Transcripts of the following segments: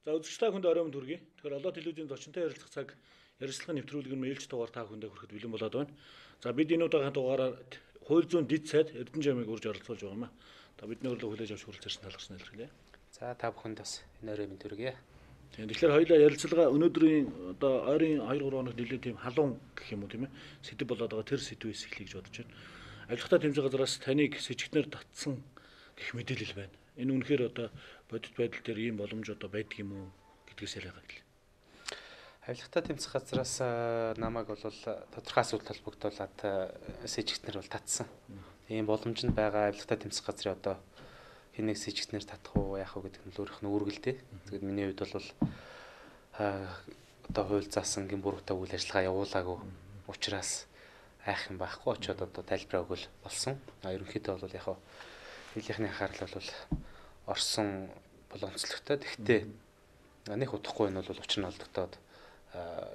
За үзэгч та хүнд орой мэнд хүргэе. Тэгэхээр Олоо телевизийн зочинтой ярилцах цаг ярилцлагын нэвтрүүлэг нь ээлж дугаар та хүндээ хүрэхэд бэлэн болоод байна. За бид энэ удаагийн дугаараар хууль зүйн дэд сайд Эрдэнэ жамыг урьж оролцуулж байгаа юм а. Та бидний урилга хүлээж авч хүрэлцээрсэн талархсан илэрхийлье. За та бүхэнд бас энэ орой мэнд хүргэе. Тэгэхээр хоёулаа ярилцлага өнөөдрийн одоо ойрын 2 3 хоног нэлээд тийм халуун гэх юм уу тийм сэдэв болоод байгаа тэр сэдвээс эхлэе гэж бодож байна. Авилгатай тэмцээн газраас таныг сэжигтнэр татсан гэх мэдээлэл байна. Энэ үнэхээр одоо бодит байдал дээр ийм боломж одоо байдаг юм уу гэдгээс яриагаа гэлээ. Авилгатай тэмцэх газраас намайг бол тодорхой асуудал холбогдуулаад сэжигтнэр бол татсан. Ийм боломж нь байгаа. Авилгатай тэмцэх газрын одоо хэн нэг сэжигтнэр татах уу яах уу гэдэг нь л өөрийнх нь үүрэг л дээ. Тэгээд миний хувьд бол одоо хууль заасан гин буруутай үйл ажиллагаа явуулаагүй учраас айх юм байхгүй, очиод одоо тайлбараа өгөл болсон. А ерөнхийдөө бол яг нийлийнхний анхаарал бол орсон бол онцлогтой. Тэгэхдээ нэг удахгүй энэ бол учир нь олдогдоод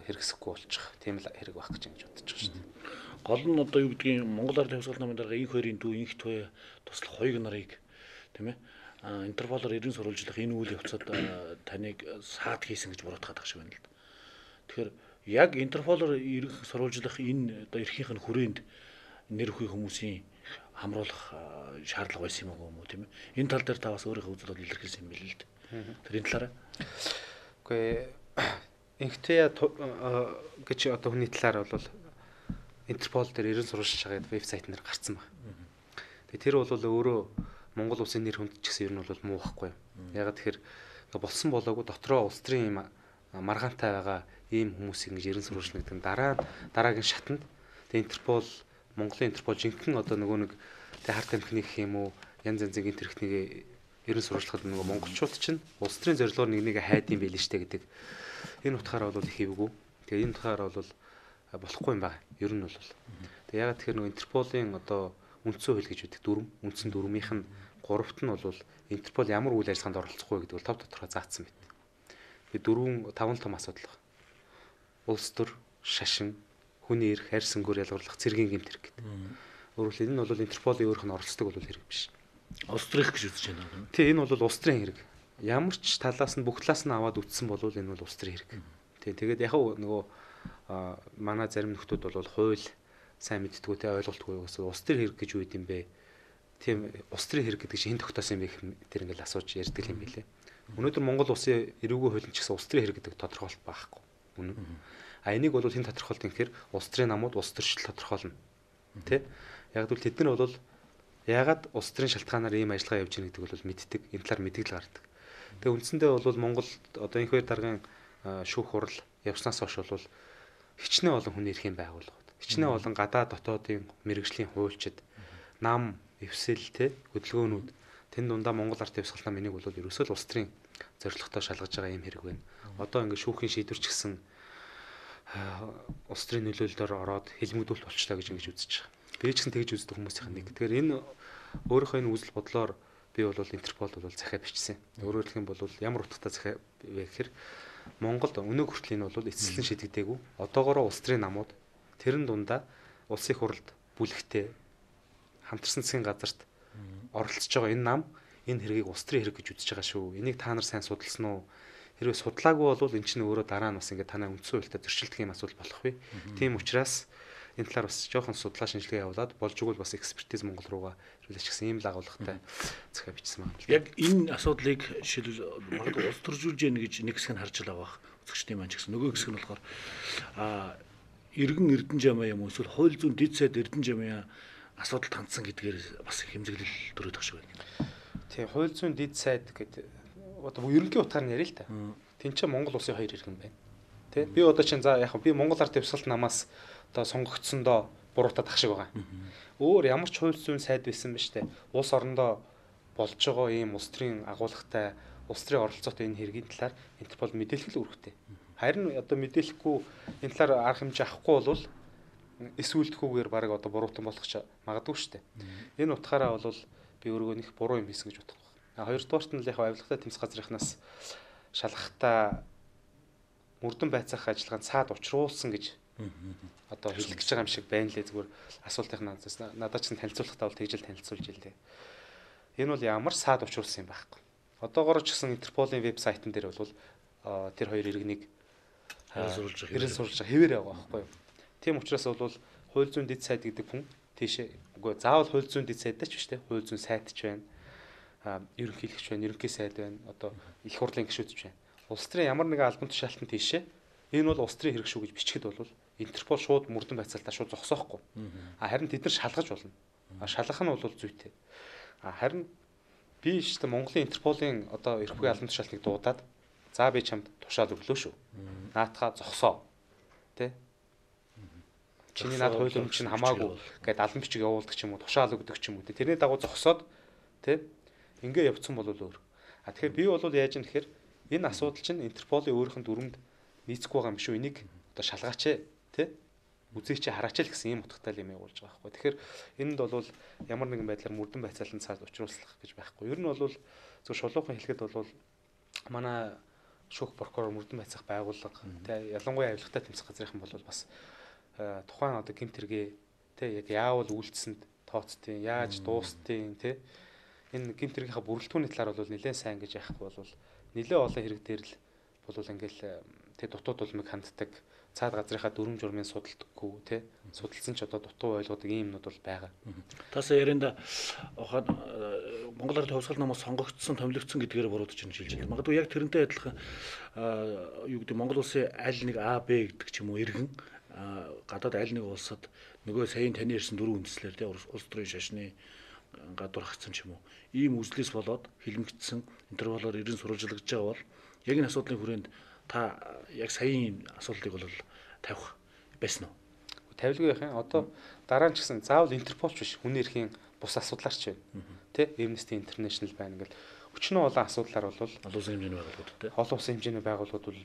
хэрэгсэхгүй болчих. Тийм л хэрэг байх гэж ингэж бодож байгаа шүү дээ. Гол нь одоо юу гэдгийг Монгол Ардын Хувьсгал намын дарга инх хоёрын дүү инх туяа туслах хоёуг нарыг тийм Интерполоор эрен сурвалжлах энэ үйл явцад таныг саад хийсэн гэж буруутгаад байгаа шиг байна л да. Тэгэхээр яг Интерполоор эрен сурвалжлах энэ одоо эрхийнх нь хүрээнд нэр бүхий хүмүүсийн хамруулах шаардлага байсан юм уу тийм ээ. Энэ тал дээр та бас өөрийнхөө үзэл бодол илэрхийлсэн юм билээ л дээ. Тэр энэ талаараа. Үгүй инхтээ гэж одоо хүний талаар бол Интерпол дээр эрен сурвалжлах байгаа гэдэг вебсайт нэр гарцсан байна. Тэгээ тэр бол өөрөө Монгол улсын нэр хүнд ч гэсэн ер нь бол муу байхгүй. Ягаад тэгэхээр болсон болоогүй дотроо улс төрийн юм маргаантай байгаа ийм хүмүүсийг ингэж эрен сурвалжлах гэдэг нь дараа дараагийн шатанд тэгээ Интерпол Монголын Интерпол жинхэнэ одоо нөгөө нэг тэг хар тамхины гэх юм уу янз янзын гэмт хэрэгтнийг ерэн сурвалжлахад нөгөө монголчууд чинь улс төрийн зорилгоор нэг нэгэ хайд юм байл штэ гэдэг энэ утгаараа бол их хэвгүй. Тэгээ энэ утгаараа бол болохгүй юм байна. Ер нь бол. Тэгээ ягаад тэгэхээр нөгөө Интерполын одоо үндсэн хууль гэж байдаг дүрм, үндсэн дүрмийнх нь гуравт нь бол Интерпол ямар үйл ажиллагаанд оролцохгүй гэдэг бол тов тодорхой заасан байт. Тэгээ 4 5 том асуудал байна. Улс төр, шашин, хүний эрх, хайр сөнгөөр ялгуурлах, цэргийн гэмт хэрэг гэдэг. Өөрөөр хэлбэл энэ бол Интерполын өөрөх нь оролцдог бол хэрэг биш. Улс төрийнх гэж үзэж байна юм. Тий, энэ бол улс төрийн хэрэг. Ямар ч талаас нь бүх талаас нь аваад үтсэн бол энэ бол улс төрийн хэрэг. Тий, тэгээд яг нөгөө манай зарим нөхдүүд бол хууль сайн мэддэггүй те ойлголтгүй улс төрийн хэрэг гэж юу юм бэ? Тийм улс төрийн хэрэг гэдэг чинь хэн тогтоосон юм бэ гэх тэр ингээл асууж ярьдаг юм билээ. Өнөөдөр Монгол улсын эрүүгийн хууль нь ч гэсэн улс төрийн хэрэг гэдэг тодорхойлолт байхгүй. Үнэн. А энийг бол хэн тодорхойлт юм гэхээр улс төрийн намууд улс төрчл тодорхойлно. Тэ? Яг гэвэл тэд нар бол яагаад улс төрийн шалтгаанаар ийм ажиллагаа явж байгаа гэдэг бол мэддэг. Энэ талаар мэдгэл гардаг. Тэгээ үндсэндээ бол Монгол одоо инх хоёр даргын шүүх хурал явснаас хойш бол хичнээн олон хүний эрхийн байгууллагууд, хичнээн олон гадаа дотоодын мэрэгжлийн хуульчид, нам, эвсэл тэ хөдөлгөөнүүд тэн дундаа Монгол Ардын Хувьсгал нам энийг бол ерөөсөө л улс төрийн зорилготой шалгаж байгаа юм хэрэг байна. Одоо ингээд шүүхийн шийдвэр ч гэсэн улс төрийн нөлөөллөөр ороод хилмигдүүлэлт болчлаа гэж ингэж үзэж байгаа. Би ч гэсэн тэгж үздэг хүмүүсийн нэг. Тэгэхээр энэ өөрийнхөө энэ үзэл бодлоор би бол Интерпол бол захиа бичсэн. Өөрөөр хэлэх юм бол ямар утгатай захиа вэ гэхээр Монголд өнөө хүртэл энэ бол эцэслэн шийдэгдээгүй. Одоогоороо улс төрийн намууд тэрэн дундаа улсын хурлд бүлэгтэй хамтарсан засгийн газарт оролцож байгаа энэ нам энэ хэргийг улс төрийн хэрэг гэж үзэж байгаа шүү. Энийг та нар сайн судалсан уу? Хэрвээ судлаагүй бол эн чинь өөрөө дараа нь бас ингээд танай үндсэн хуультай зөрчилдөх юм асуудал болох вэ. Тийм учраас энэ талаар бас жоохон судлаа шинжилгээ явуулаад болж игэл бас экспертиз Монгол руугаа ирүүлээч гэсэн ийм л агуулгатай захиа бичсэн байна. Яг энэ асуудлыг жишээлбэл магадгүй улс төржүүлж яах гэж нэг хэсэг нь харж байгаа бах үзэгчдийн маань ч гэсэн нөгөө хэсэг нь болохоор иргэн Эрдэнэ жамаа юм уу эсвэл хууль зүйн дэд сайд Эрдэнэ жамаа асуудалд хандсан гэдгээр бас хэмзэглэл төрөөд байгаа шиг байна. Тийм, хууль зүйн дэд сайд гэдэг одоо ерөнхий утгаар нь яриа л та. Тин чинь Монгол улсын хоёр иргэн байна. Тэ? Би одоо чинь за яг би Монгол Ардын Хувьсгалт намаас одоо сонгогдсондоо буруутаад ах шиг байгаа. Өөр ямар ч хууль зүйн сайд байсан ба штэ. Улс орондоо болж байгаа ийм улс төрийн агуулгатай, улс төрийн оролцоотой энэ хэргийн талаар Интерпол мэдээлэх л үүрэгтэй. Харин одоо мэдээлэхгүй энэ талаар арга хэмжээ авахгүй бол эсүүлдэхүүгээр баг одоо буруутан болох ч магадгүй штэ. Энэ утгаараа бол би өөрийгөө нэг буруу юм хийсэн гэж бодох. Хоёрдугаарт нь л яг авилгатай тэмцэх газрынхнаас шалгахтаа мөрдөн байцаах ажиллагаанд саад учруулсан гэж одоо хэлэх гэж байгаа юм шиг байна лээ. Зүгээр асуултын надад ч танилцуулахдаа бол тэгж л танилцуулж илээ. Энэ бол ямар саад учруулсан юм байхгүй. Одоогоор ч гэсэн Интерполын вебсайтн дээр бол тэр хоёр иргэнийг эрен сурвалжих хэвээр байгаа байхгүй юу. Тийм учраас бол хууль зүйн дэд сайд гэдэг хүн тийшээ үгүй заавал хууль зүйн дэд сайдаа ч биш те, хууль зүйн сайд ч байна, ерөнхийлөгч байна, ерөнхий сайд байна, одоо их хурлын гишүүд ч байна. Улс төрийн ямар нэгэн албан тушаалтан тийшээ энэ бол улс төрийн хэрэг шүү гэж бичихэд бол Интерпол шууд мөрдөн байцаалтаа шууд зогсоохгүй. А харин тэд нар шалгаж болно. А шалгах нь бол зүйтэй. А харин би шүү дээ Монголын Интерполын одоо эрх буй албан тушаалтыг дуудаад за би чамд тушаал өглөө шүү. Наатахаа зогсоо. Тэ? Чиний над хууль өмч чинь хамаагүй гэд албан бичиг явуулдаг ч юм уу, тушаал өгдөг ч юм уу. Тэрний дагуу зогсоод тэ? Ингээ явцсан бол өөр. А тэгэхээр би бол яаж юм гэхээр энэ асуудал чинь Интерполын өөрийнх нь дүрмэнд нийцэхгүй байгаа юм шүү. Энийг одоо шалгаач ээ, тэ? Үзээч хараач л гэсэн ийм утгатай юм явуулж байгаа байхгүй. Тэгэхээр энэнд бол ямар нэгэн байдлаар мөрдөн байцаалан цаад учруулах гэж байхгүй. Ер нь бол зөв шулуухан хэлэхэд бол манай шүүх прокурор мөрдөн байцаах байгууллага тэ ялангуяа авилгатай тэмцэх газрынхан бол бас тухайн одоо гэмт хэрэгээ тэ яг яавал үйлдсэнд тооцдیں، яаж дуустیں، тэ энэ гэмт хэргийнхаа бүрэлдэхүүний талаар бол нэлээд сайн гэж яахгүй бол нэлээд олон хэрэг дээр л бол ингээл тэ дутуу дулмыг ханддаг, цаад газрынхаа дүрм журмын судалдаггүй тэ судалсан ч одоо дутуу ойлгодог ийм юмнууд бол байгаа. Тасаа ярианда ухаан Монгол Ардын хувьсгал намаас сонгогдсон, томилогдсон гэдгээр буруудаж байна гэж хэлж байна. Магадгүй яг тэрнтэй адилхан юу гэдэг Монгол улсын аль нэг А, Б гэдэг ч юм уу иргэн гадаад аль нэг улсад нөгөө саяын таны ярьсан дөрвөн үндслээр тэ улс төрийн шашны гадуур хацсан ч юм уу ийм үзлээс болоод хилмигдсэн Интерполоор эрен сурвалжлагдж байгаа бол яг энэ асуудлын хүрээнд та яг саяын асуудлыг бол тавих байсан уу? Тавилгүй яах юм. Одоо дараа нь ч гэсэн заавал Интерпол ч биш, хүний эрхийн бус асуудлаар ч байна. Тэ? Amnesty International байна ингээл өчнөө олон асуудлаар бол олон улсын хэмжээний байгууллагууд тэ. Олон улсын хэмжээний байгууллагууд бол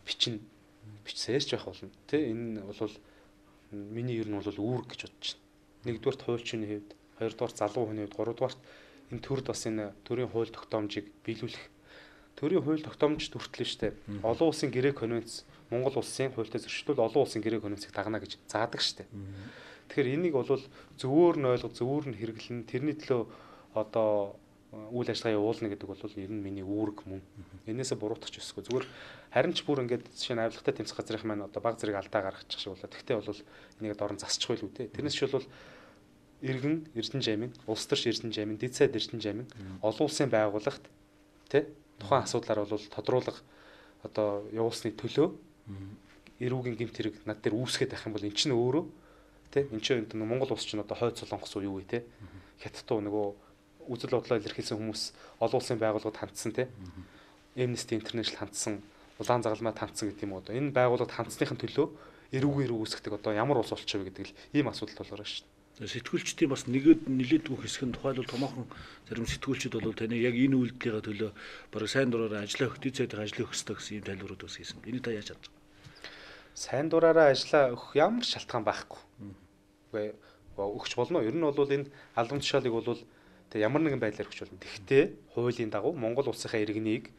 бичсээр ч байх болно. Тэ? Энэ бол миний ер нь бол үүрэг гэж бодож байна. Нэгдүгээрт хуульчны хувьд, хоёрдугаарт залуу хүний хувьд, гуравдугаарт энэ төрд бас энэ төрийн хууль тогтоомжийг биелүүлэх. Төрийн хууль тогтоомж хүртэл штэ. Олон улсын гэрээ конвенц, Монгол улсын хуультай зөрчилдөл олон улсын гэрээ конвенцийг дагна гэж заадаг штэ. Тэгэхээр энийг бол зөвөөр нь ойлгож, зөвөөр нь хэрэглэн, тэрний төлөө одоо үйл ажиллагаа явуулна гэдэг бол ер нь миний үүрэг мөн. Энээсээ буруутгах ч ёсгүй. Зүгээр харин ч бүр ингээд жишээ нь авилгатай тэмцэх газрынх маань одоо баг зэрэг алдаа гаргачих шиг болоо. Тэгтээ бол энийг дорн засчих байлгүй дээ. Тэрнээс ч бол иргэн Эрдэнэ жамин, улс төрч Эрдэнэ жамин, дэд сайд Эрдэнэ жамин олон улсын байгууллагт тэ тухайн асуудлаар бол тодруулга одоо явуулсны төлөө эрүүгийн гэмт хэрэг над дээр үүсгээд байх юм бол эн чинь өөрөө тэ эн чинь Монгол улс чинь одоо хойд солонгос уу юу вэ тэ хятадуу нөгөө үзэл бодлоо илэрхийлсэн хүмүүс олон улсын байгууллагад хандсан тэ Amnesty International хандсан, улаан загалмайд хандсан гэдэг юм уу одоо энэ байгууллагад хандсныхын төлөө эрүүгийн эрүү үүсгдэг одоо ямар улс болчих вэ гэдэг л ийм асуудал тулгарна шүү дээ. Сэтгүүлчдийн бас нэлээдгүй хэсэг нь тухайлбал томоохон зарим сэтгүүлчид бол таны яг энэ үйлдэлийнхаа төлөө бараг сайн дураараа ажиллаа өгөх, дэд сайдын ажлыг өгөх ёстой гэсэн ийм тайлбарууд бас хийсэн. Энийг та яаж харж байгаа? Сайн дураараа ажиллаа өгөх ямар ч шалтгаан байхгүй. Үгүй өгч болно. Ер нь бол энэ албан тушаалыг бол тэг ямар нэгэн байдлаар өгч болно. Тэгэхдээ хуулийн дагуу Монгол улсынхаа иргэнийг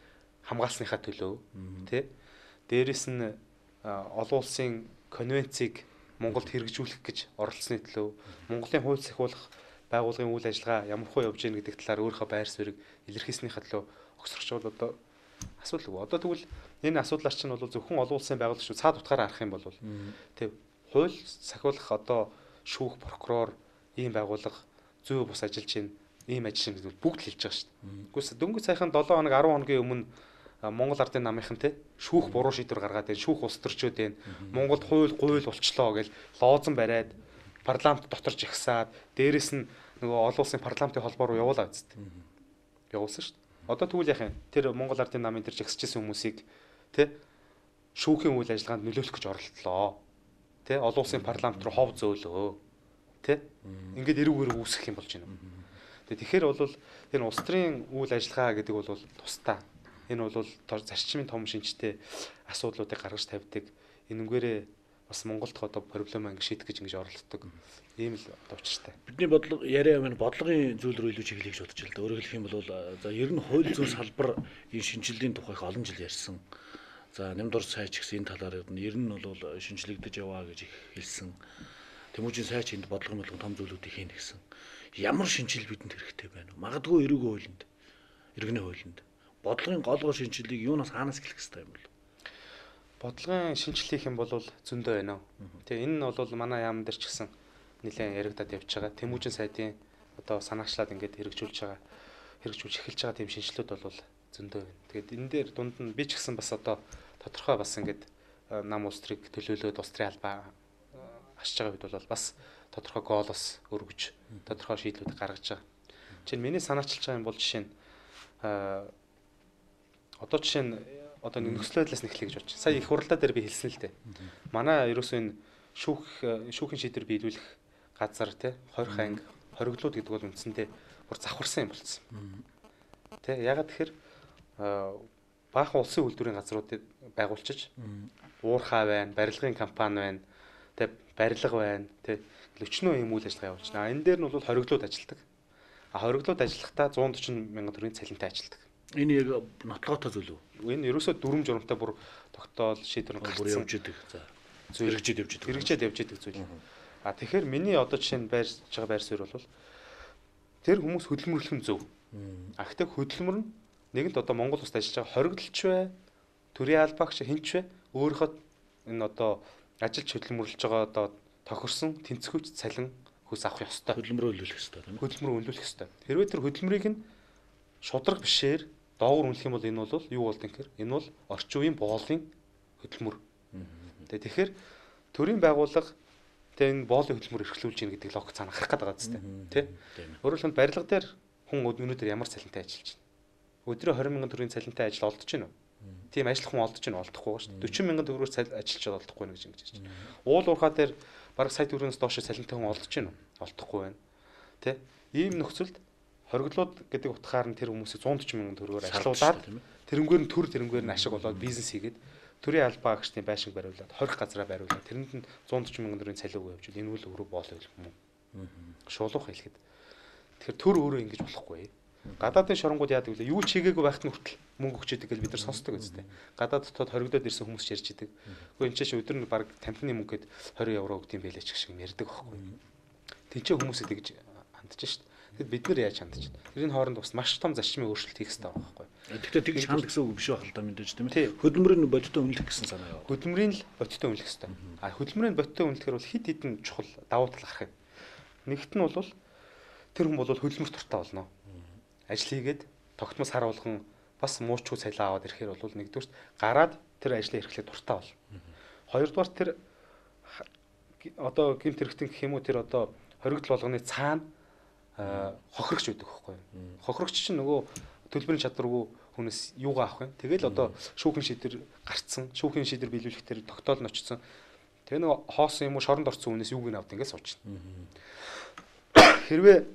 хамгаалсныхаа төлөө тэ дээрэс нь олон улсын конвенцийг Монголд хэрэгжүүлэх гэж оролцсны төлөө Монголын хууль сахиулах байгууллагын үйл ажиллагаа ямар хуу явж гин гэдэг талаар өөрийнхөө байр суурийг илэрхийлснийхээ төлөө огсорч бол одоо асуудалгүй. Одоо тэгвэл энэ асуудлаар чинь бол зөвхөн олон улсын байгууллага шүү цаад утгаараа харах юм бол тэг хууль сахиулах одоо шүүх прокурор ийм байгууллага зүй бус ажиллаж гин ийм ажиллаж гин гэдэг бүгд л хэлж байгаа шүү дээ. Үгүйс дөнгөж саяхан 7 хоног 10 хоногийн өмнө Монгол Ардын намынхан те шүүх буруу шийдвэр гаргаад байна, шүүх улс төрчөөд байна. Монголд хууль гуйл болчлоо гэж лоозон бариад парламент дотор жагсаад дээрэс нь нөгөө олон улсын парламентын холбоо руу явуулаа үст. Явуулсан шүү дээ. Одоо тэгвэл яах юм? Тэр Монгол Ардын намын тэр жагсажсэн хүмүүсийг те шүүхийн үйл ажиллагаанд нөлөөлөх гэж оролдлоо. Тэ олон улсын парламент руу хов зөөлөө. Тэ ингээд эрүүг үүсгэх юм болж байна. Тэгэхээр бол энэ улс төрийн үйл ажиллагаа гэдэг бол тусдаа. Энэ бол зарчмын том шинжтэй асуудлуудыг гаргаж тавьдаг. Энэнгээрээ бас Монголд одоо проблем ингэ шийдэх гэж ингэж оролддог. Ийм л одоо учиртай. Бидний бодлого яриа маань бодлогын зүйл рүү илүү чиглэх гэж бодож байна л да. Өөрөөр хэлэх юм бол за ер нь хууль зүйн салбар энэ шинжиллийн тухай их олон жил ярьсан. За Нямдур сай ч гэсэн энэ талаар ер нь бол шинжлэгдэж яваа гэж их хэлсэн. Тэмүүжин сай ч энд бодлогын болгон том зүйлүүдийг хийнэ гэсэн. Ямар шинжил бидэнд хэрэгтэй байна вэ? Магадгүй эрүүгийн хуулинд, иргэний хуулинд, Бодлогын гол гол шинжилгээг юунаас хаанаас эхлэх хэрэгтэй юм бол? Бодлогын шинжилгээ хийх юм бол зөндөө байна. Тэгээ энэ нь бол манай яам дээр ч гэсэн нэлээд яригадад явж байгаа. Тэмүүжин сайдын одоо санаачлаад ингээд хэрэгжүүлж байгаа, хэрэгжүүлж эхэлж байгаа тийм шинжилүүд бол зөндөө байна. Тэгээд энэ дээр дунд нь би ч гэсэн бас одоо тодорхой бас ингээд нам улс төрийг төлөөлөөд улс төрийн албаа асж байгаа үед бол бас тодорхой гоолоос өргөж тодорхой шийдлүүд гаргаж байгаа. Жишээ нь миний санаачилж байгаа юм бол жишээ нь одоо жишээ нь одоо нэг нөхцөл байдлаас нь эхлэе гэж бодчих. Сая их хурлаа дээр би хэлсэн л дээ. Манай ерөөсөө энэ шүүхийн шийдвэр биелүүлэх газар те 20 анги хориглууд гэдэг бол үндсэндээ бүр завхарсан юм болцсон. Тэ ягаад тэгэхээр баахан улсын үйлдвэрийн газруудыг байгуулчиж уурхай байна, барилгын компани байна, тэ барилга байна, тэ өчнөө юм үйл ажиллагаа явуулж байна. Энэ дээр нь бол хориглууд ажилладаг. А хориглууд ажиллахдаа 140 мянган төгрөгийн цалинтай ажилладаг. Энэ яг нотлогоотой зүйл үү? Энэ ерөөсөө дүрм журамтай бүр тогтоол шийдвэр гарсан. Бүр явж идэг. За. Хэрэгжээд явж идэг. Хэрэгжээд явж идэг зүйл. А тэгэхээр миний одоо жишээ нь байрж байгаа байр суурь бол тэр хүмүүс хөдөлмөрлөх нь зөв. А гэхдээ хөдөлмөр нь нэгэнт одоо Монгол улсад ажиллаж байгаа хориглолч бай, төрийн албаагч хинч бай өөрийнхөө энэ одоо ажиллаж хөдөлмөрлөж байгаа одоо тохирсон тэнцвэрч цалин хөлс авах ёстой. Хөдөлмөрөө үнэлэх ёстой тийм ээ. Хөдөлмөрөө үнэлэх ёстой. Хэрвээ тэр хөдөлмөрийг нь шударга бишээр доогуур үнэлэх юм бол энэ бол юу болд юм гэхээр энэ бол орчин үеийн боолын хөдөлмөр. Тэгэхээр төрийн байгууллага тэгээ энэ боолын хөдөлмөр эрхлүүлж гин гэдэг логик цаана гарах гээд байгаа зү тэ. Өөрөөр хэлбэл барилга дээр хүн өнөөдөр ямар цалинтай ажиллаж байна? Өдрөө 20 мянган төгрөгийн цалинтай ажил олдож байна уу? Тийм ажиллах хүн олдож байна олдохгүй шүү дээ. 40 мянган төгрөгөөр ажиллаж олдохгүй нэ гэж ингэж ярьж байна. Уул уурхай дээр бараг сая төгрөгнөөс доош цалинтай хүн олдож байна уу? Олдохгүй байна. Тэ? Ийм нөхцөлд хориглууд гэдэг утгаар нь тэр хүмүүсийг 140 мянган төгрөгөөр ажилуулад тэрнгээр нь төр тэрнгээр нь ашиг болоод бизнес хийгээд төрийн албаа агчдын байшинг бариулаад 20 газраа бариулаад тэрэнд нь 140 мянган төгрөгийн цалин өгөө явуул энэ үл өөрөө боол юм уу? Шуулах хэлэхэд. Тэгэхээр төр өөрөө ингэж болохгүй. Гадаадын шоронгууд яадаг вэ? Юу ч хийгээгүй байхад нь хүртэл мөнгө өгч идэг гэж бид нар сонсдог үстэй. Гадаад дотоод хоригдоод ирсэн хүмүүс ч ярьж идэг. Үгүй энэ ч өдөр нь баг тамхины мөнгө гээд 20 евро өгд юм байлээ ч гэх шиг ярьдаг байхгүй. Тинчээ хүмүүсийг тэгж хандж шít. Тэгэд бид нар яаж хандж байна? Тэрийн хооронд бас маш том зарчмын өөрчлөлт хийх хэрэгтэй байгаа байхгүй. Тэгэхдээ тэгж ханд гэсэн үг биш байх л да мэдээж тийм ээ. Хөдөлмөрийн бодиттой үнэлэх гэсэн санаа яваа. Хөдөлмөрийн л бодиттой үнэлэх хэрэгтэй. А хөдөлмөрийн бодиттой үнэлэхээр бол хэд хэдэн чухал давуу тал гарах юм. Нэгт нь бол тэр хүн бол хөдөлмөрт дуртай болно. Ажил хийгээд тогтмол сар болгон бас муучгүй цалин аваад ирэхээр бол нэгдүгürt гараад тэр ажлыг эрхлэх дуртай болно. Хоёрдугаар тэр одоо гэмт хэрэгтэн гэх юм уу тэр одоо хоригдол болгоны цаана хохирогч байдаг байхгүй юу? Хохирогч чинь нөгөө төлбөрийн чадваргүй хүнээс юугаа авах юм? Тэгэл одоо шүүхийн шийдвэр гарцсан, шүүхийн шийдвэр биелүүлэх тэр тогтоол нь очсон. Тэгээ нөгөө хоосон юм уу шоронд орсон хүнээс юуг нь авд ингээд суучихна. Хэрвээ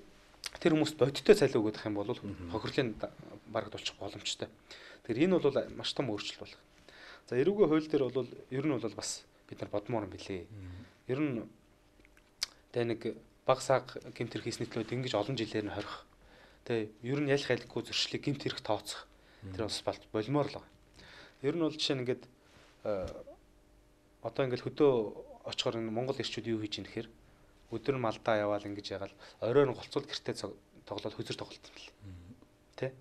тэр хүмүүст бодиттой цалин өгөх юм бол хохирлын барагдуулчих боломжтой. Тэгэхээр энэ бол маш том өөрчлөлт болох. За эрүүгийн хууль дээр бол ер нь бол бас бид нар бодмоор юм билээ. Ер нь тэ нэг баг саг гэмт хэрэг хийсний төлөө ингэж олон жилээр нь хорих. Тэ ер нь ялх айлгүй зөрчлийг гэмт хэрэг тооцох. Тэр бас болмоор л байгаа. Ер нь бол жишээ нь ингээд одоо ингээд хөдөө очихоор энэ Монгол эрчүүд юу хийж ийн гэхээр өдөр нь малдаа яваал ингэж ягаал оройн голцол гэртээ тоглоод хөзөр тоглолт юм бэл. Тэ?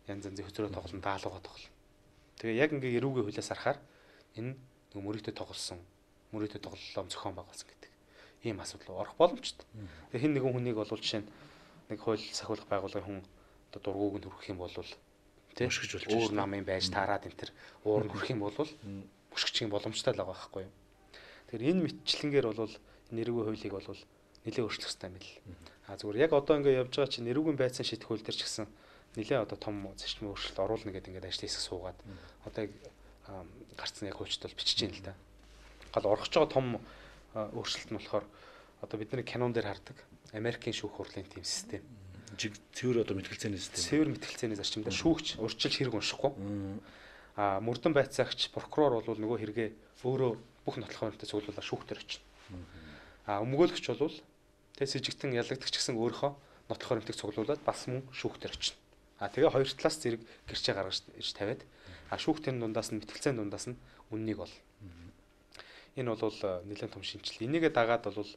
Янз янзын хөзрөө тоглоно, даалгаваа тоглоно. Тэгээ яг ингээ эрүүгийн хуулиас харахаар энэ нэг мөрийтэй тоглосон, мөрийтэй тоглолоо зохион байгуулсан гэдэг ийм асуудал орох боломжтой. Тэгээ хэн нэгэн хүнийг бол жишээ нь нэг хууль сахиулах байгууллагын хүн одоо дургууг нь хүргэх юм бол тэ өөр намын байж таарад энэ төр уур нь хүрэх юм бол мөшгөчих юм боломжтой л байгаа байхгүй юу. Тэгэхээр энэ мэтчлэнгээр бол нэрвгүй хуулийг бол нэлээд өөрчлөх хэрэгтэй юм бэл. А зүгээр яг одоо ингээ явж байгаа чинь нэрвгийн байцсан шийдэх хууль дээр ч гэсэн нэлээд одоо том зарчмын өөрчлөлт оруулна гэдэг ингээд ажлын хэсэг суугаад одоо яг гарцсан яг хуульчд бол бичиж байна л да. Гол орох байгаа том өөрчлөлт нь болохоор одоо бидний кинон дээр хардаг Америкийн шүүх хурлын тийм систем. Цэвэр одоо мэтгэлцээний систем. Цэвэр мэтгэлцээний зарчим дээр шүүгч урьдчилж хэрэг уншихгүй. А мөрдөн байцаагч прокурор бол нөгөө хэрэгээ өөрөө бүх нотлох баримтаа цуглуулаад шүүхтэр очино. А өмгөөлөгч бол тэ сэжигтэн ялагдагч гэсэн өөрийнхөө нотлох баримтыг цуглуулад бас мөн шүүхтэр очино. А тэгээ хоёр талаас зэрэг гэрчээ гаргаж ирж тавиад а шүүхтэн дундаас нь мэтгэлцээний дундаас нь үннийг ол. Энэ бол нэлээд том шинжил. Энийгээ дагаад бол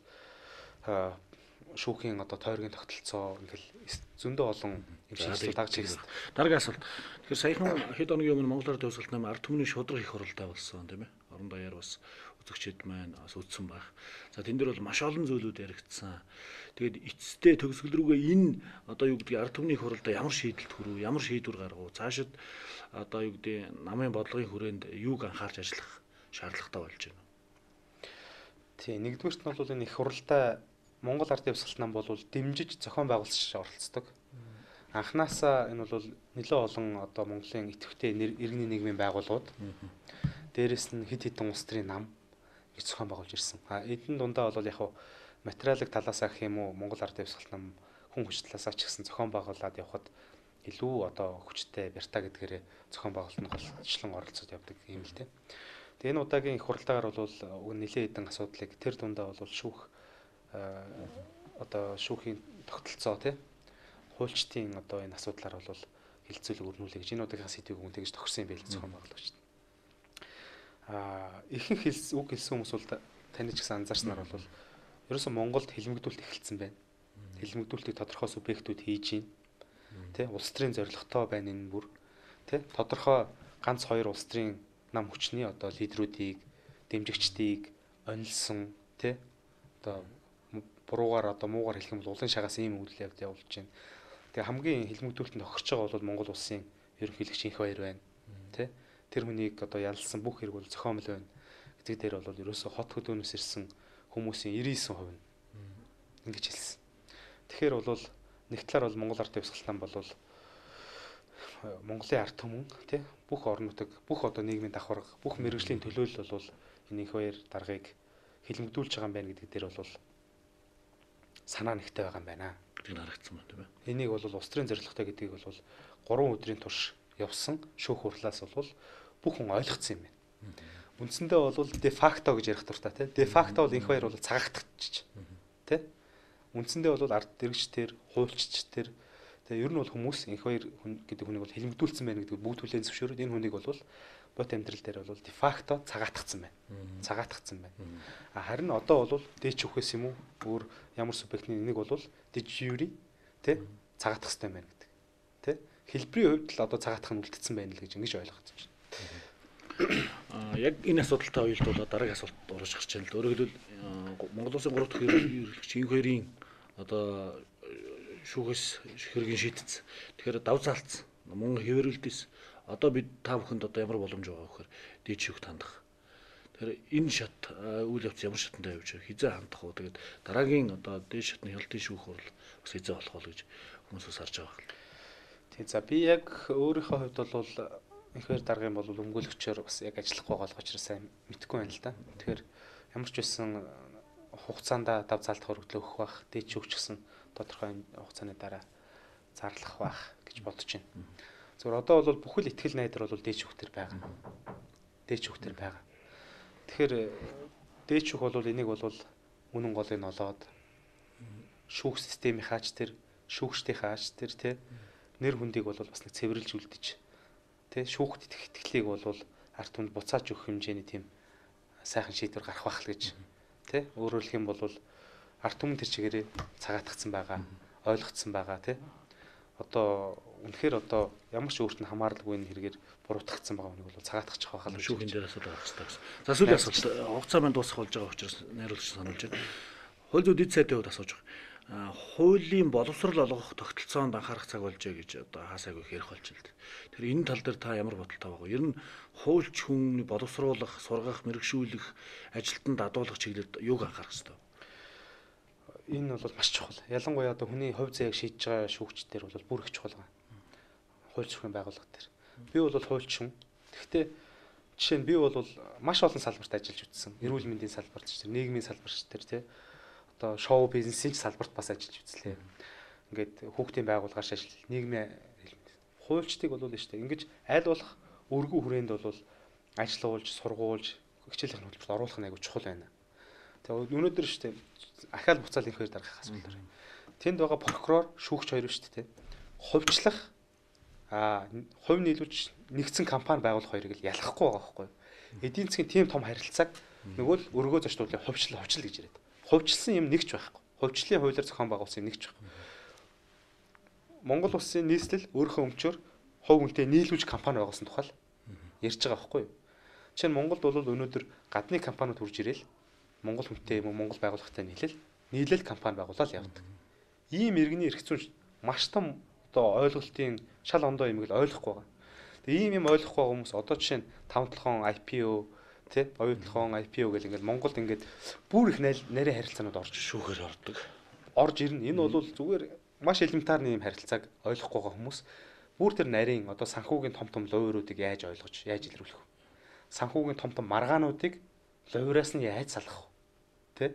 Шүүхийн одоо тойргийн тогтолцоо ингээл зөндөө олон юм шийдэл дагж хийсэн. Дараагийн асуулт. Тэгэхээр саяхан хэд хоногийн өмнө Монгол Ард Төгсгөлт нам ард түмний шудраг их хуралдаа болсон тийм ээ. Орон даяар бас үзэгчид маань бас үзсэн байх. За тэн дээр бол маш олон зүйлүүд яригдсан. Тэгээд эцэстээ төгсгөл рүүгээ энэ одоо юу гэдгийг ард түмний их хуралдаа ямар шийдэлт хүрв, ямар шийдвэр гаргав, цаашид одоо юу гэдгийг намын бодлогын хүрээнд юуг анхаарч ажиллах шаардлагатай болж байна? Тийм, нэгдүгээрт нь бол энэ их хуралдаа Монгол Ардын Хувьсгалт нам бол дэмжиж зохион байгуулж оролцдог. Анхнаасаа энэ бол нэлээд олон одоо Монголын идэвхтэй иргэний нийгмийн байгууллагууд, дээрэс нь хэд хэдэн улс төрийн нам гэж зохион байгуулж ирсэн. А эдэн дундаа бол яг хав материалын талаасаа гэх юм уу Монгол Ардын Хувьсгалт нам хүн хүч талаасаа ч гэсэн зохион байгуулад явхад илүү одоо хүчтэй бярта гэдгээрээ зохион байгуулалт нь голчлон оролцоод явдаг юм л дээ. Тэгээ энэ удаагийн их хуралдаагаар бол нэлээд хэдэн асуудлыг тэр дундаа бол шүүх одоо шүүхийн тогтолцоо тий хуульчдын одоо энэ асуудлаар бол хилцүүлэг өрнүүлээ гэж энэ удаагийн сэдвийг үн тэгж тохирсон юм байл зохион байгуулагчид. Ихэнх үг хэлсэн хүмүүс бол таны ч гэсэн анзаарснаар бол ерөөсөө Монголд хилмигдүүлэлт эхэлсэн байна. Хилмигдүүлэлтийг тодорхой субъектүүд хийж байна. Тэ улс төрийн зорилготой байна энэ бүр. Тэ тодорхой ганц хоёр улс төрийн нам хүчний одоо лидерүүдийг, дэмжигчдийг онилсон тэ одоо буруугаар одоо муугаар хэлэх юм бол улын шагаас ийм үйлдэл явдал явуулж байна. Тэгээ хамгийн хилмигдүүлэлтэнд тохирч байгаа бол Монгол улсын ерөнхийлөгч Инх Баяр байна. Тэ тэр хүнийг одоо ялсан бүх хэрэг бол зохиомл байна гэдэг дээр бол ерөөсөө хот хөдөөнөөс ирсэн хүмүүсийн 99% нь ингэж хэлсэн. Тэгэхээр бол нэг талаар бол Монгол Ардын Хувьсгалт нам бол Монголын ард түмэн тий бүх орон нутаг, бүх одоо нийгмийн давхарга, бүх мэргэжлийн төлөөлөл бол энэ Инх Баяр даргаыг хилмигдүүлж байгаа юм байна гэдэг дээр бол санаа нэгтэй байгаа юм байна. Гэдэг нь харагдсан байна тийм ээ. Энийг бол улс төрийн зорилготой гэдгийг бол 3 өдрийн турш явсан шүүх хурлаас бол бүх хүн ойлгоцсон юм байна. Үндсэндээ бол де факто гэж ярих дуртай тий. Де факто бол Инх Баяр бол цагаатгчих тий. Үндсэндээ бол ард дэрэгч төр, хуульчч төр тэгээ ер нь бол хүмүүс Инх Баяр гэдэг хүнийг бол хилмигдүүлсэн байна гэдэг бүгд хүлээн зөвшөөрөөд энэ хүнийг бол бот амьдрал дээр бол де факто цагаатгцсан байна. Цагаатгцсан байна. А харин одоо бол дээч үхээс юм уу өөр ямар субъектны нэг бол де жюри тий цагаатгах хэрэгтэй байна гэдэг. Тий хэлбэрийн хувьд л одоо цагаатгах нь үлдсэн байна л гэж ингэж ойлгоцсон чинь. Яг энэ асуудалтай уялдуулаад дараагийн асуулт орж гарч байна л. Өөрөөр хэлбэл Монгол Улсын 3 дахь ерөнхийлөгч Инх Баярын одоо шүүхээс хэргийн шийдсэн. Тэгэхээр дав заалцсан. Мөн хэврэлдээс одоо бид та бүхэнд одоо ямар боломж байгаа вэхээр дээд шүүхт хандах. Тэгэхээр энэ шат үйл явц ямар шатанд явж байгаа, хизээ хандах уу? Тэгээд дараагийн одоо дээд шатны хяналтын шүүх хурал бас хизээ болох уу гэж хүмүүс бас харж байгаа байна. Тийм, за би яг өөрийнхөө хувьд бол Инх Баяр даргын бол өмгөөлөгчөөр бас яг ажиллахгүй байгаа учраас сайн мэдэхгүй байна л да. Тэгэхээр ямар ч байсан хугацаанд дав заалдах өргөдлөө өгөх бах, дээд шүүх ч гэсэн тодорхой хугацааны дараа зарлах бах гэж бодож байна. Зүгээр одоо бол бүхэл итгэл найдар бол дээд шүүхтэр байгаа. Дээд шүүхтэр байгаа. Тэгэхээр дээд шүүх бол энийг бол үнэн голыг нолоод шүүх системийн хаач тэр, шүүгчдийн хаач тэр тий нэр хүндийг бол бас нэг цэвэрлж үлдэж тий шүүхт итгэх итгэлийг бол ард түмэнд буцааж өгөх хэмжээний тийм сайхан шийдвэр гарах байх л гэж тий өөрөөр хэлэх юм бол ард түмэн тэр чигээрээ цагаатгцсан байгаа, ойлгоцсон байгаа тий одоо үнэхээр одоо ямар ч өөрт нь хамааралгүй энэ хэрэгээр буруутгагдсан байгаа хүнийг бол цагаатгах байх л шүүхийн дээр асуудал гарах хэрэгтэй гэсэн. За сүүлийн асуулт, хугацаа маань дуусах болж байгаа учраас найруулагч сануулж байна. Хууль зүйн дэд сайдын хувьд асууж байгаа. Хуулийн боловсрол олгох тогтолцоонд анхаарах цаг болжээ гэж одоо хаасайг их ярих болж байна. Тэгэхээр энэ тал дээр та ямар бодолтой байгаа вэ? Ер нь хуульч хүмүүний боловсруулах, сургах, мэрэгшүүлэх, ажилтнанд дадуулах чиглэлд юуг анхаарах ёстой вэ? Энэ бол маш чухал. Ялангуяа одоо хүний хувь заяаг шийдэж байгаа шүүгчдэр бол бүр их чухал байгаа. Хууль зүйн байгууллага дээр. Би бол хуульч хүн. Тэгэхдээ жишээ нь би бол маш олон салбарт ажиллаж үзсэн. Эрүүл мэндийн салбарт ч тэр, нийгмийн салбарт ч тэр тий. Одоо шоу бизнесийн ч салбарт бас ажиллаж үзлээ. Ингээд хүүхдийн байгууллагаар ажил, нийгмийн хуульчдыг бол нь шүү дээ. Ингэж аль болох өргөн хүрээнд бол ажиллуулж, сургуулж, хичээлийн хөтөлбөрт оруулах нь айгүй чухал байна. Тэгээ өнөөдөр шүү дээ ахаал буцаал Инх Баяр даргах асуудал байна. Тэнд байгаа прокурор, шүүгч хоёр шүү дээ. Хувьчлах хувь нийлүүлж нэгдсэн компани байгуулах хоёрыг л ялахгүй байгаа байхгүй юу? Эдийн засгийн тийм том харилцааг нөгөө л өргөө зочдлын хувьчлал гэж яриад. Хувьчилсан юм нэг ч байхгүй. Хувьчлалын хуулиар зохион байгуулсан нэг ч байхгүй. Монгол улсын нийслэл өөрийнхөө өмчөөр хувь хүнтэй нийлүүлж компани байгуулсан тухай л ярьж байгаа байхгүй юу? Жишээ нь Монголд бол өнөөдөр гадны компаниуд хурж ирээл Монгол хүнтэй юм уу Монгол байгууллагатай нийлэл компани байгуулаад явдаг. Ийм иргэний эрх зүйн маш том одоо ойлголтын шал ондоо юмыг л ойлгохгүй байгаа. Тэгээ ийм юм ойлгохгүй байгаа хүмүүс одоо жишээ нь 5 толгоон IPO тий оюун толгоон IPO гэл ингээл Монголд ингээд бүр их нарийн харилцаанууд орж шүүхээр ордог. Орж ирнэ. Энэ бол зүгээр маш элементарны юм харилцааг ойлгохгүй байгаа хүмүүс бүр тэр нарийн одоо санхүүгийн том том луйруудыг яаж ойлгож, яаж илрүүлэх вэ? Санхүүгийн том том маргаануудыг луйраас нь яаж салгах вэ? Тэ?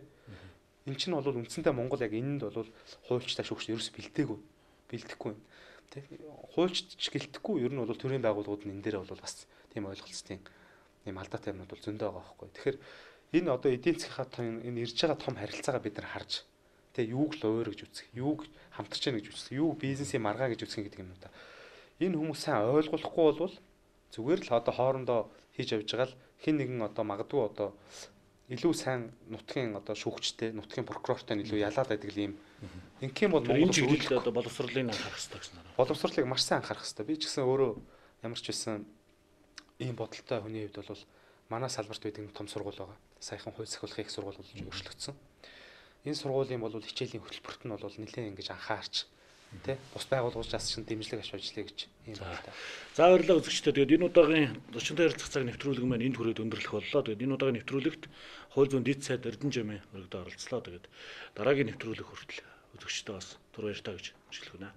Эн чинь бол үндсэндээ Монгол яг энэнд бол хуульчтай шүүгч ерөөс бэлдээгүй. Бэлдэхгүй байна. Тэ? Хуульчд ч гэлтэхгүй ер нь бол төрийн байгууллагууд нь энэ дээр бол бас тийм ойлголцтын ийм алдаатай юмнууд бол зөндөө байгаа байхгүй. Тэгэхээр энэ одоо эдийн засгийн энэ ирж байгаа том харилцаагаа бид нар харж тэ юуг луйр гэж үзэх, юуг хамтарч яах гэж үзэх, юуг бизнесийн маргаа гэж үзэх гэдэг юмнуудаа. Энэ хүмүүс сайн ойлгохгүй бол зүгээр л одоо хоорондоо хийж явж байгаа л хин нэгэн одоо магадгүй одоо илүү сайн нутгийн одоо шүүгчтэй, нутгийн прокурортой илүү ялаад байдаг л юм. Ингэх юм бол Монгол чиглэлд одоо боловсролыг анхаарах хэрэгтэй гэсэн юм. Боловсролыг маш сайн анхаарах хэрэгтэй. Би ч гэсэн өөрөө ямар ч байсан ийм бодолтой хүний хувьд бол манай салбарт байдаг том сургууль байгаа. Саяхан хууль сахиулахын их сургууль болж өөрчлөгдсөн. Энэ сургуулийн бол хичээлийн хөтөлбөрт нь бол нэлээд ингэж анхаарч тий бус байгууллагаас чинь дэмжлэг авч ажиллая гэж ийм бодолтой. За баярлалаа үзэгчдээ. Тэгээд энэ удаагийн зочинтой ярилцах цаг нэвтрүүлэг маань энд хүрээд өндөрлөх боллоо. Тэгээд энэ удаагийн нэвтрүүлэгт хууль зүйн дэд сайд Эрдэнэ жамын өргөдөө оролцлоо. Тэгээд дараагийн нэвтрүүлэг хүртэл үзэгчдээ бас түр баяртай гэж хэлэх үнэ.